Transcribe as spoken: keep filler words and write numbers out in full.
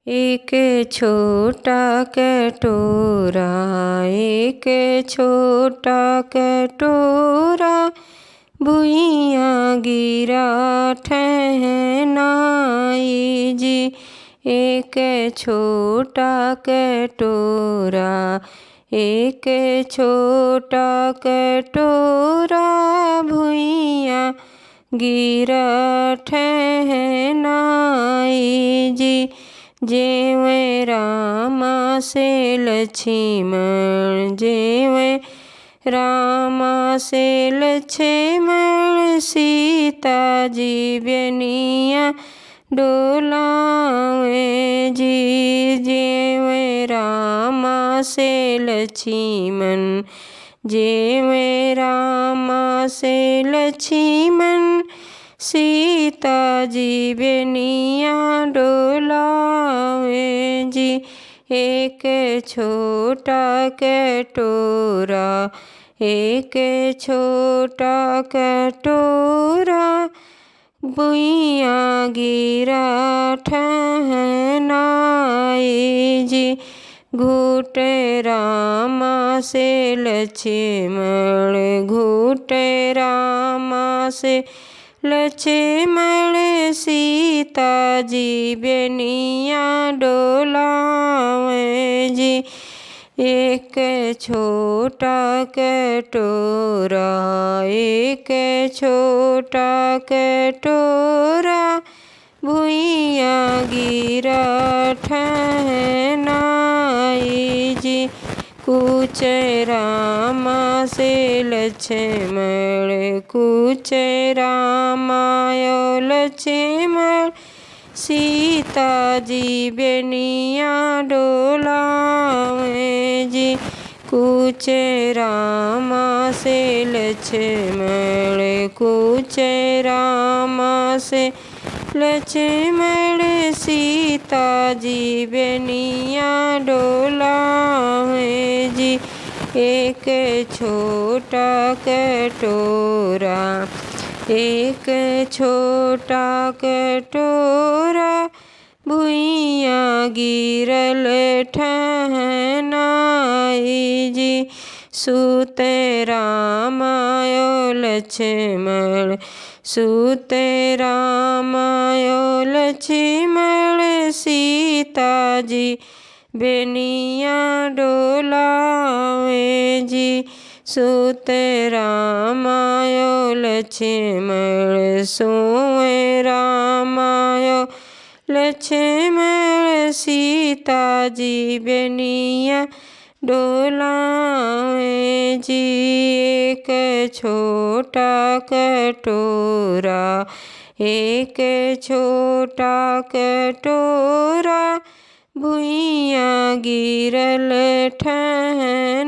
एक छोटा कटोरा, एक छोटा कटोरा, भुइयाँ गिरा ठहनाई जी। एक छोटा कटोरा, एक छोटा कटोरा, भुइयाँ गिरा ठहनाई जी। जेवै रामा से लक्ष्मण, जेवै रामा से लक्ष्मण, सीता जी बेनिया डोलावे जी। जेवै रामा से लक्ष्मण, जेवै रामा से लक्ष्मण, सीता जी बेनिया डोलावे जी। एक छोटा कटोरा, एक छोटा कटोरा, भुइयाँ गिरा ठहनाई जी। घूट रामा से लक्ष्मण, घूट रामा से लक्ष्मण, सीता जी बेनिया डोलावे जी। एक छोटा कटोरा, एक छोटा कटोरा, भुइयाँ गिरा ठहनाई जी। कूच रामा से लक्ष्मण, कूच रामा ओ लक्ष्मण, सीता जी बेनिया डोलावे जी। कूच रामा से लक्ष्मण, कूच रामा से लक्ष्मण, सीता जी बेनिया डोलावे जी। एक छोटा कटोरा, एक छोटा कटोरा, भुइयाँ गिरल ठहनाई जी। सूत रामा ओ लक्ष्मण, सूत रामा ओ लक्ष्मण, सीता जी बेनिया डोलावे जी। सूत रामा ओ लक्ष्मण, सोए रामा ओ लक्ष्मण, सीता जी बेनिया डोलावे जी। एक छोटा कटोरा, एक छोटा कटोरा, भुइयाँ गिरल ठहनाई